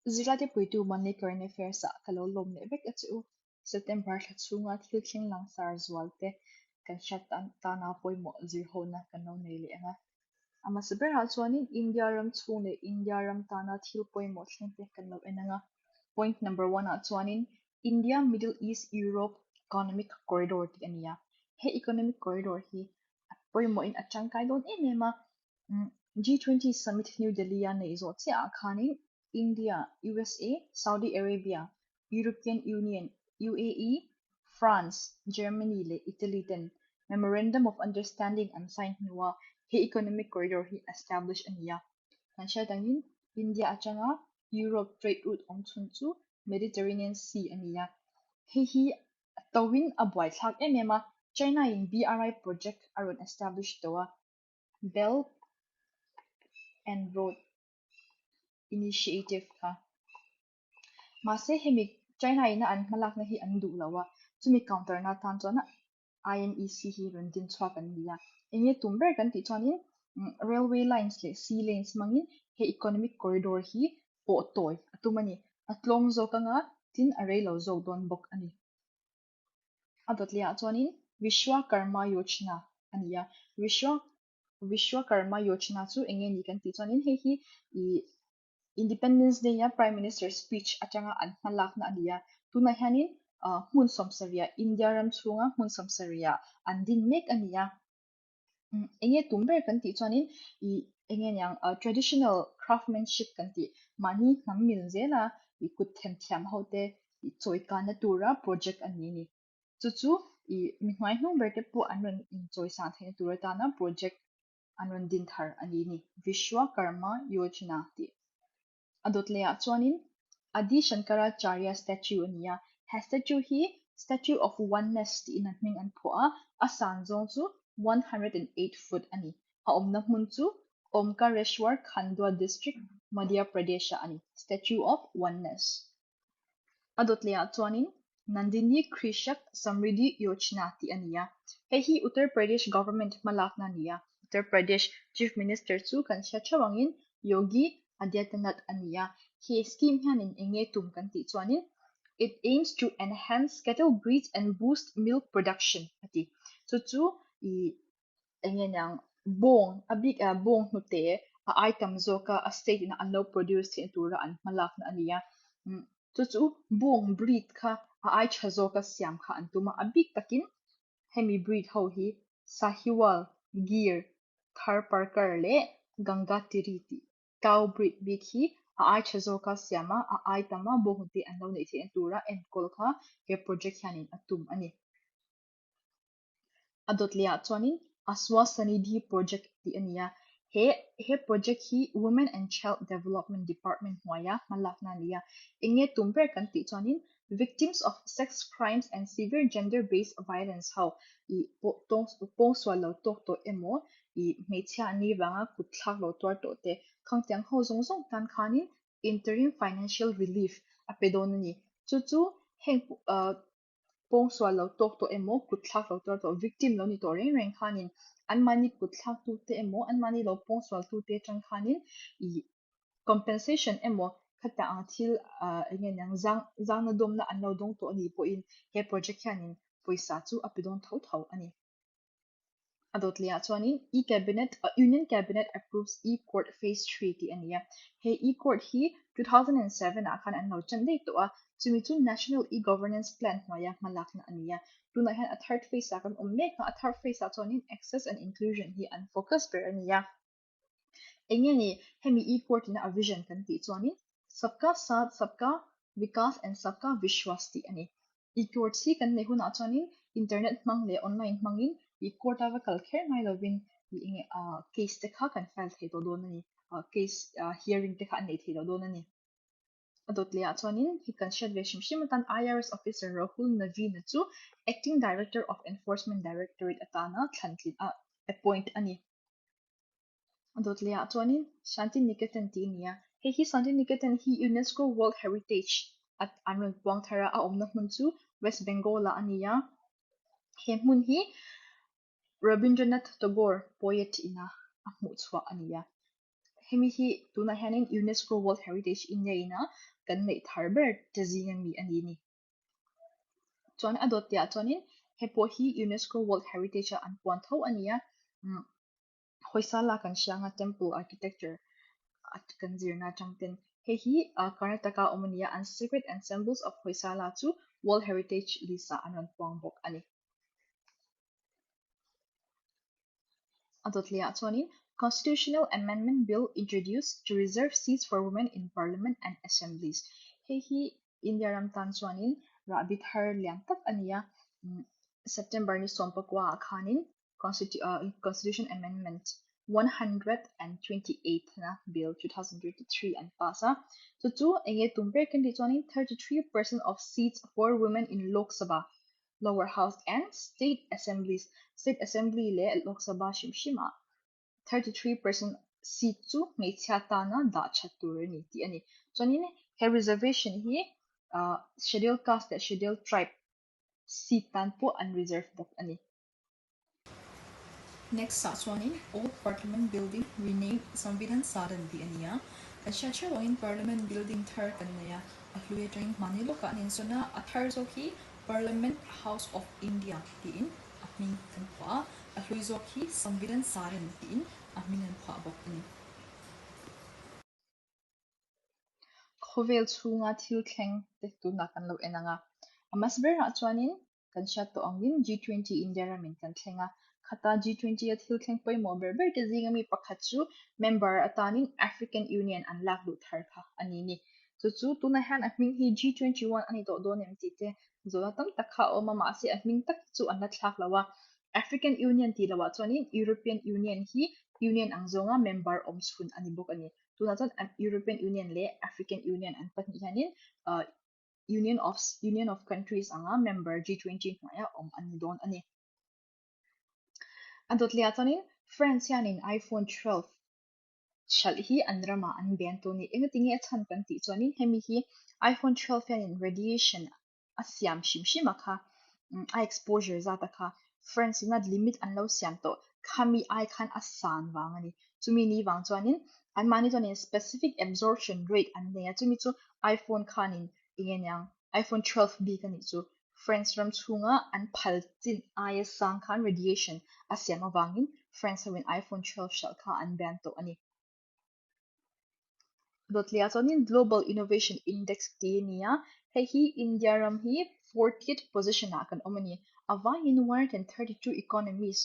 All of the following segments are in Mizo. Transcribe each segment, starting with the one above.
Zirlaite puitu Monthly Current Affairs ah ka lo lawm leh vek a che u. September thla chhunga thil thleng langsar zual te kan hriat tana pawimawh zirhona kan lo nei leh ang a. A hmasa berah chuanin India ram chhung leh India ram tana thil pawimawh thleng te kan lo en ang a. Point number one ah chuanin India Middle East Europe Economic Corridor tih a ni a. He Economic Corridor hi a pawimawhin a tangkai dawn em em a. G20 Summit New Delhi a neih zawh chiah ah khanin India, USA, Saudi Arabia, European Union, UAE, France, Germany leh Italy ten Memorandum of Understanding an sign hnua he economic corridor hi establish a ni a. Kan hriat angin India atanga Europe trade route awm chhun chu Mediterranean Sea a ni a. Hei hi a toin a buaithlak em em a, China in BRI project a rawn establish tawh a. Belt and Road Initiative kha. Mahse hemi China ina an hmalakna hi an duh lo a, chumi counter na tan chuan IMEC hi rawn din chhuak an ni a. Enge tum ber kan tih chuanin railway lines leh sea lanes hmangin he economic corridor hi pawh tawi a tum a ni. A tlawm zawk anga tin a rei lo zawk dawn bawk a ni. A dawt lehah chuanin Vishwakarma Yojana a ni a, Vishwa Vishwakarma Yojana chu eng nge ni kan tih chuanin hei hi ih Independence Day a Prime Minister speech atanga an hma lakna a ni a, tunah hianin ah hmun sawmsarih India ram chhunga hmun sawmsarih an din mek a ni a. Eng nge tum ber kan tih chuanin ih eng nge niang traditional craftsmanship kan tih mahni hnam mil zela ih kut themthiam ho te ih chawi kanna tura project a ni a ni. Chu chu ih mi hnuai hnung ber te pawh an rawn inchawi sang theihna tur atana project an rawn din thar a ni a ni. Vishwakarma Yojana tih A dawt lehah chuanin Adi Shankaracharya statue a ni a, he statue hi Statue of Oneness tiin a hming an phuah a, a san zawng chu 108 foot a ni. A awmna hmun chu Omkareshwar Khandwa District, Madhya Pradesh-ah a ni, Statue of Oneness. A dawt lehah chuanin Nandini Krishak Samriddhi Yojana tih a ni a, hei hi Uttar Pradesh government hmalakna a ni a. Uttar Pradesh Chief Minister chu kan hria theuh angin Yogi Adityanath a ni a, he scheme hianin eng nge tum kan tih chuanin It aims to enhance cattle breeds and boost milk production a ti. Chu chu ih eng nge niang bawng a bik ah bawng hnute a ai tam zawk a a state in an lo produce theih tura an hma lakna a ni a chu chu bawng breed kha a ai tha zawk a siam kha an tum a a bik takin hemi breed ho hi Sahiwal, Gir, Tharparkar leh Gangatiri tih cow breed bik hi a ai tha zawk a siam a a ai tam a bawng hnute an lo neih theihna tura enkawl kha he project hianin a tum a ni. A dawt lehah chuanin Aswa Sanidhi Project tih a ni a, he he project hi Women and Child Development Department hnuaia hmalakna a ni a. Eng nge tum ber kan tih chuanin Victims of Sex Crimes and Severe Gender Based Violence ho ih pawh tawng pawngsual lo tawk tawh emaw ih hmeichhia an nih vanga kut thlak lo tuar tawh te khangtiang ho zawng zawng tan khanin Interim Financial Relief a pe dawn a ni. Chu chu heng Pawngsual lo tawk tawh emaw, kut thlak lo tuar tawh, victim lo ni tawh reng reng khanin anmahni kut thlak tute emaw, anmahni lo pawngsual tute atang khanin ih compensation emaw khata ang thil ah eng nge niang zang zangna dawmna an lo dawng tawh a nih pawhin he project hianin pawisa chu a pe dawn tho tho a ni. A dawt lehah chuanin E-Cabinet, Union Cabinet approves E-Court Phase 3 tih a ni a. He E-Court hi 2007 ah khan an lo ṭan daih tawh a, chumi chu National E-Governance Plan hnuaia hmalakna a ni a. Tunah hian a third phase ah kan awm mek a, a third phase ah chuanin Access and Inclusion hi an focus ber a ni a. Eng nge ni hemi E-Court ina a vision kan tih chuanin Sabka Saath, Sabka Vikas and Sabka Vishwas tih a ni. E-Court hi kan neih hunah chuanin internet hmang leh online hmangin E-Court a va kal kher ngai lovin ih enge ah case te kha kan file thei tawh dawn a ni. Ah case ah hearing te kha an nei thei tawh dawn a ni. A dawt lehah chuanin hi kan hriat ve hrim hrim atan IRS officer Rahul Naveen-a chu Acting Director of Enforcement Directorate atana thlan tlin a appoint a ni. A dawt lehah chuanin Shanti Niketan tih a ni a, hei hi Shanti Niketan hi UNESCO World Heritage at an rawn puang thar a, a awmna hmun chu West Bengal ah a ni a, he hmun hi Rabindranath Tagore poet ina a hmuh chhuah a ni a. Hemi hi tunah hianin UNESCO World Heritage India ina kan neih thar ber te zinga mi a ni ni. Chuan a dawt tihah chuanin he pawh hi UNESCO World Heritage a an puan tho a ni a, Hoysala kan hria anga temple architecture kan zirna atang ten hei hi Karnataka awm a ni a, an Sacred Ensembles of Hoysala chu World Heritage list ah an rawn puang bawk a ni. A dawt lehah chuanin Constitutional Amendment Bill introduced to reserve seats for women in Parliament and Assemblies. Hei hi India ram tan chuanin rahbi thar lian tak a ni a, September ni sawmpakua ah khanin Constitution Amendment 128 na Bill 2023 an pass a. Chu chu eng nge tum ber kan tih chuanin 33% of seats for women in Lok Sabha Lower House and State Assemblies, State Assembly leh Lok Sabha hrim hrimah 33% seat chu hmeichhia tana dah that tur a ni tih a ni. Chuanin he reservation hi Scheduled Caste leh Scheduled Tribe seat tan pawh an reserve bawk a ni. Next ah chuanin Old Parliament Building renamed Samvidhan Sadan tih a ni a. Kan hriat hreuh angin Parliament Building thar kan nei a, a hlui atangin hmani lawkah an insawn a, a thar zawk hi Parliament House of India tiin a hming an phuah a, a hlui zawk hi Samvidhan Sadan tiin a hming an phuah bawk a ni. Khawvel chhunga thil thleng te tunah kan lo en ang a, a hmasa berah chuanin kan hriat tawh angin G20 India ramin kan thleng a, khata G20 a thil thleng pawimawh ber ber te zinga mi pakhat chu member atanin African Union an lak luh thar kha a ni ni. Chu chu tunah hian a hming hi G21 a ni tawh dawn em tih te zawhna tam tak kha a awm a, mahse a hming tak hi chu an la thlak lo a. African Union tih loah chuanin European Union hi Union ang zawnga member awm chhun a ni bawk a ni. Tunah chuan European Union leh African Union an pahnih hianin Union of Union of Countries anga member G20 hnuaia awm an ni dawn a ni. A dawt lehah chuanin France hianin iPhone 12 hralh hi an ramah an ban tawh a ni. Engati nge a chhan kan tih chuanin hemi hi iPhone 12 hianin radiation a siam hrim hrim a kha, a exposure zat a kha France ina limit an lo siam tawh khami ai khan a san vang a ni. Chumi ni vang chuanin anmahni chuanin specific absorption rate an nei a, chumi chu iPhone khanin eng nge niang iPhone 12 bik a nih chu France ram chhunga an phal chin aia sang khan radiation a siam avangin France hoin iPhone 12 hralh kha an ban tawh a ni. Dawtliah chuanin Global Innovation Index tih a ni a, hei hi India ram hi fortieth position ah kan awm a ni. A vaiin 132 economies,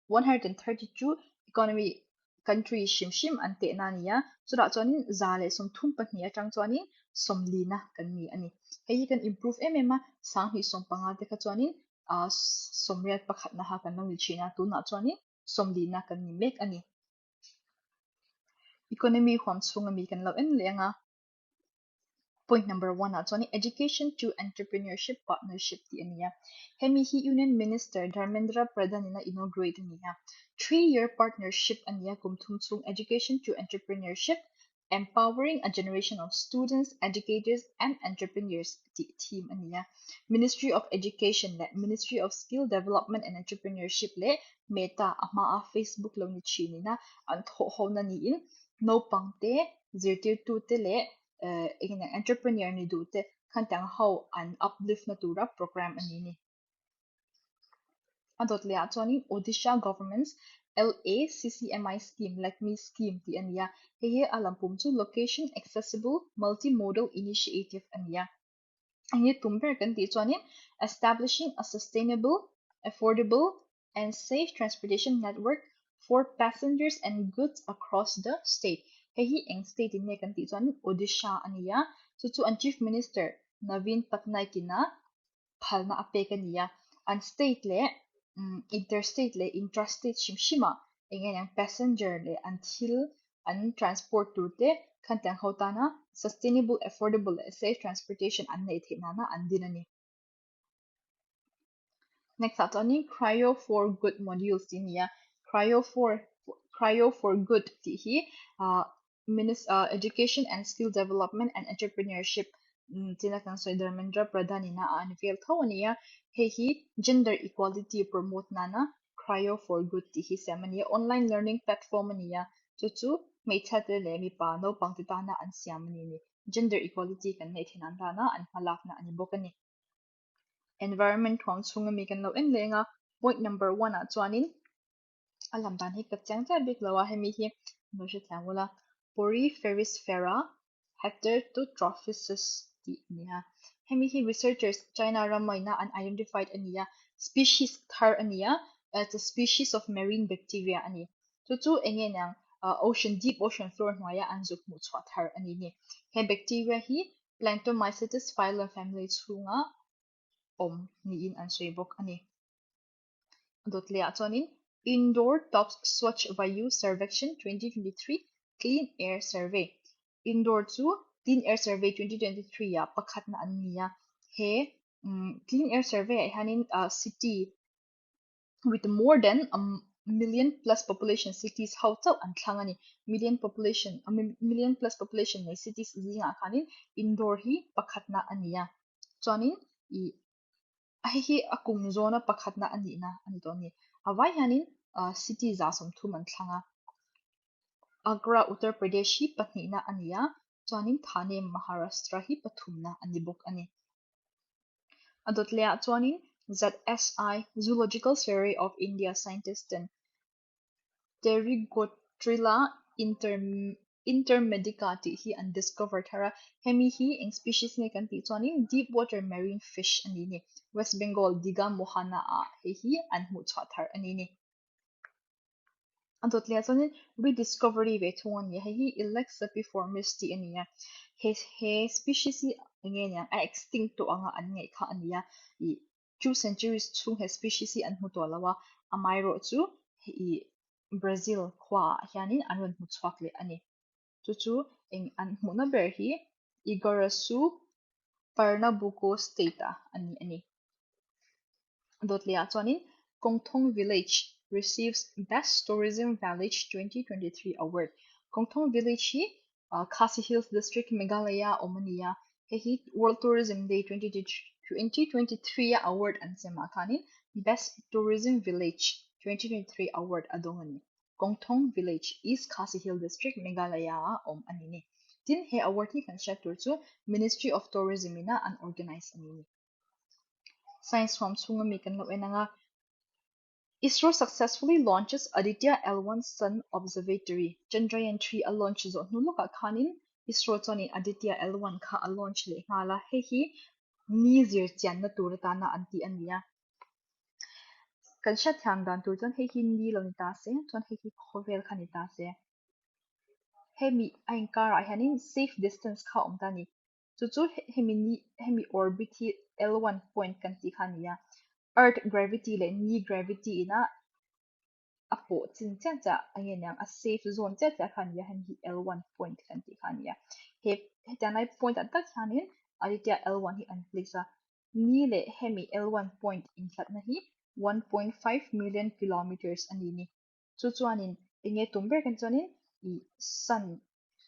132 economy country hrim hrim an tehna a ni a, chutah chuanin 132 atang chuanin 40 na kan ni a ni. Hei hi kan improve em em a, 2015 te kha chuanin 81 na kha kan lo ni thin a, tunah chuanin 40 na kan ni mek a ni. Economy huam chhunga mi kan lo en leh ang a, point number one ah chuan education to entrepreneurship partnership tih a ni a, hemi hi Union Minister Dharmendra Pradhan in a inaugurate a ni a, three year partnership a ni a kum thum chhung education to entrepreneurship empowering a generation of students, educators and entrepreneurs tih theme a ni a, Ministry of Education leh Ministry of Skill Development and Entrepreneurship leh Meta a hmaa Facebook lo ni thin ina an thawh ho na niin naupang te, zirtirtute leh eng eng entrepreneur ni duh te khan tiang ho an uplift na tura program a ni a ni. A dawt lehah chuanin Odisha Government's LACCMI Scheme, Lakme Scheme tih a ni a, hei hi a lampum chu Location Accessible Multimodal Initiative a ni a. Eng nge tum ber kan tih chuanin Establishing a sustainable, affordable and safe transportation network for passengers and goods across the state. Hei hi eng state in nge kan tih chuanin Odisha a ni a, chu chu an Chief Minister Naveen Patnaik ina phalna a pek a ni a, an state leh interstate leh intrastate hrim hrim ah eng nge niang passenger leh an thil an transport tur te khan tiang ho tana sustainable, affordable leh safe transportation an neih theih nana an din a ni. Next ah chuanin cryo for good modules tih a ni a, cryo for cryo for good tih hi ah Education and Skill Development and Entrepreneurship tina kan sawi Dharmendra Pradhan ina a an vel tho a ni a, hei hi gender equality promote nana Cryo for Good tih hi siam a ni a, online learning platform a ni a, chu chu. Hmeichhiate leh mipa naupangte tana an siam a ni ni. Gender equality kan neih theih nan tana an hmalakna a ni bawk a ni. Environment thuam chhunga mi kan lo en leng a, point number one ah chuanin a lam dan hi ka chiang chiah bik lo a, hemi hi lo hrethiam ula, Poriferisphaera heterotrophicis tih a ni a. Hemi hi researchers China rama ina an identified a ni a, species thar a ni a, it's a species of marine bacteria a ni. Chu chu eng nge niang ocean deep ocean floor hnuaia an zuk hmuh chhuah thar a ni ni. He bacteria hi Planctomycetes phylum family chhunga awm niin an sawi bawk a ni. Dawt lehah chuanin Indore Tops Swachh Vayu Survekshan 2023 Clean Air Survey Indore chu Clean Air Survey 2023 ah pakhatna an ni a. He Clean Air Survey ah hianin city with more than a million plus population cities ho chauh an thlang a ni. Million population million plus population nei cities zingah khanin Indore hi pakhatna a ni a. Chuanin ih hei hi a kum zawna pakhatna a nihna a ni tawh a ni. A vai hianin city 130 an thlang a. Agra Uttar Pradesh hi pahnihna a ni a, chuanin Thane Maharashtra hi pathumna a ni bawk a ni. A dawt lehah chuanin ZSI Zoological Survey of India scientist ten Pterygotrila intermedica tih hi an discover thar a, hemi hi eng species nge kan tih chuanin deep water marine fish a ni ni. West Bengal Digha Mohana ah hei hi an hmuh chhuah thar a ni ni. A dawt leh ah chuanin rediscovery ve thung a ni a, hei hi Ilex apiformis tih a ni a, he he species hi eng nge niang a extinct tawh anga an ngaih kha a ni a, ih two centuries chhung he species hi an hmu tawh lo a, amaherawhchu ih Brazil khuaah hianin an rawn hmu chhuak leh a ni. Chu chu eng an hmuhna ber hi Iguaraçu, Pernambuco state ah a ni a ni. Dawt lehah chuanin Kawngthawng Village receives Best Tourism Village 2023 award. Kawngthawng Village hi Khasi Hills District, Meghalaya a awm a ni a, hei hi World Tourism Day 2023 a award an semah khanin Best Tourism Village 2023 award a dawng a ni. Kawngthawng Village, East Khasi Hill District, Meghalaya a awm a ni ni. Tin, he award hi kan hriat tur chu Ministry of Tourism ina an organize a ni ni. Science huam chhunga mi kan lo en ang a, ISRO successfully launches Aditya L1 Sun Observatory, Chandrayaan 3 a launch zawh hnu lawkah khanin ISRO chuanin Aditya L1 kha a launch leh nghal a, hei hi ni zir chianna tur atana an tih a ni a. Kan hriatthiam dan tur chuan hei hi ni lo ni ta se, chuan hei hi khawvel kha ni ta se. Hemi a inkarah hianin safe distance kha a awm ta a ni. Chu chu hemi ni hemi orbit hi L1 point kan tih kha a ni a, earth gravity leh ni gravity ina a pawh chin chiah chiah eng nge niang a safe zone chiah chiah kha a ni a, hemi hi L1 point kan tih kha a ni a. He hetiang lai point ah tak hianin Aditya L1 hi an place a, ni leh hemi L1 point inhlatna hi 1.5 million kilometers a ni ni. Chu chuanin eng nge tum ber kan chuanin ih sun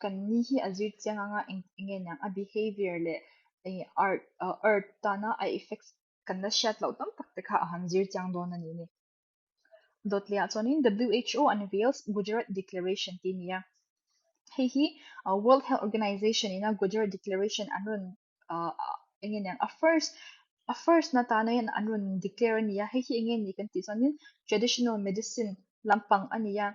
kan ni hi a zir chiang anga eng eng nge niang a behavior leh eng earth earth tana a effects kan la hriat loh tam tak te kha a han zir chiang dawn a ni ni. Dawt lehah chuanin WHO unveils Gujarat Declaration tih a ni a. Hei hi World Health Organization ina Gujarat Declaration an rawn eng nge niang a first a first na tana hian an rawn declare a ni a, hei hi eng nge ni kan tih chuanin traditional medicine lampang a ni a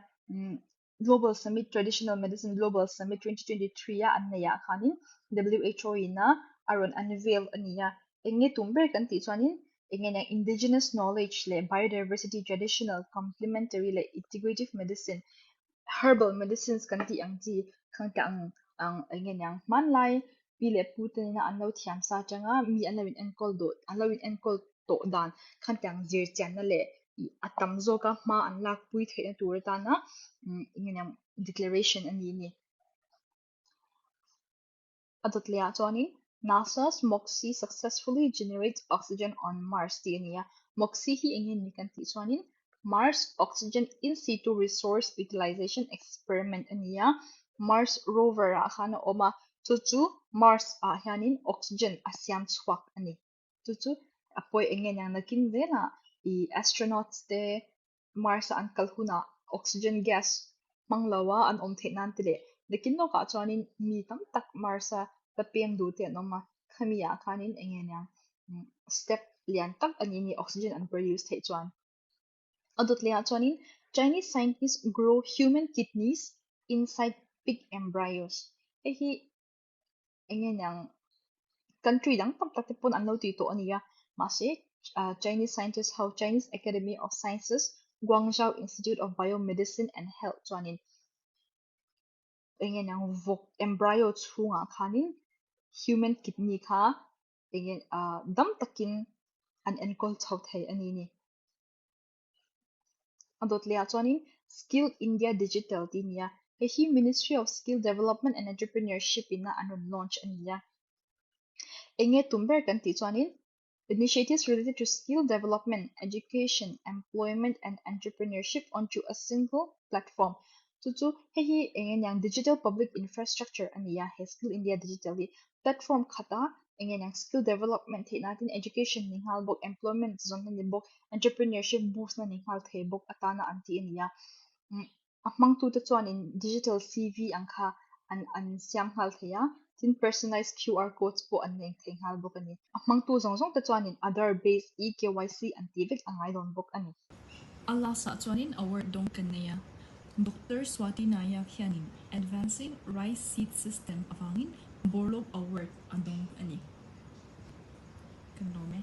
Global Summit Traditional Medicine Global Summit 2023 a an neih ah khanin WHO in a a rawn unveil a ni a, eng nge tum ber kan tih chuanin eng nge niang indigenous knowledge leh biodiversity traditional complementary leh integrative medicine herbal medicines kan tih ang chi khang te ang ang eng nge niang hmanlai pi leh pu te nena an lo thiam sa atanga mi an lo in enkawl dawh an lo in enkawl tawh dan khan tiang zir chianna leh ih a tam zawka hma an lak pui theihna tur atana eng nge niang declaration a ni a ni. A dawt leh ah chuanin NASA's MOXIE successfully generates oxygen on Mars tih a ni a, MOXIE hi eng nge ni kan tih chuanin Mars Oxygen In Situ Resource Utilization Experiment a ni a, Mars rover ah khan a awm a, chu chu Mars ah hianin oxygen a siam chhuak a ni. Chu chu a pawi eng nge niang nakin zelah ih astronauts te Mars a an kal hunah oxygen gas. Hmang lo a an awm theih nan te leh nakin lawkah chuanin mi tam tak Mars a la peng duh te an awm a, khami ah khanin eng nge niang step lian tak a ni a ni oxygen an produce theih chuan. A dawt leh ah chuanin Chinese scientists grow human kidneys inside pig embryos hei hi eng nge niang country dang tam tak te pawn an lo tih tawh a ni a mahse Chinese scientist ho Chinese Academy of Sciences Guangzhou Institute of Biomedicine and Health chuanin eng nge niang vawk embryo chhungah khanin human kidney kha eng nge ah dam takin an enkawl chho thei a ni ni. A dawt leh ah chuanin Skill India Digital tih a ni a, hei hi Ministry of Skill Development and Entrepreneurship in a an rawn launch a ni a. Eng nge tum ber kan tih chuanin Initiatives related to skill development, education, employment and entrepreneurship onto a single platform chu chu hei hi eng nge niang digital public infrastructure a ni a, he Skill India Digital hi platform khata eng nge niang skill development theih nan tin education ni nghal bawk, employment zawnna ni bawk, entrepreneurship boost na ni nghal thei bawk atana an tih a ni a. A hmangtute chuanin digital CV ang kha an an siam nghal thei a, tin personalized QR codes pawh an nei thei nghal bawk a ni. A hmangtu zawng zawng te chuanin Aadhaar based eKYC an tih vek a ngai dawn bawk a ni. A last ah chuanin award dawng kan nei a, Doctor Swati Nayak hianin Advancing Rice Seed System avangin Borlaug Award a dawng a ni. Kan lawm e.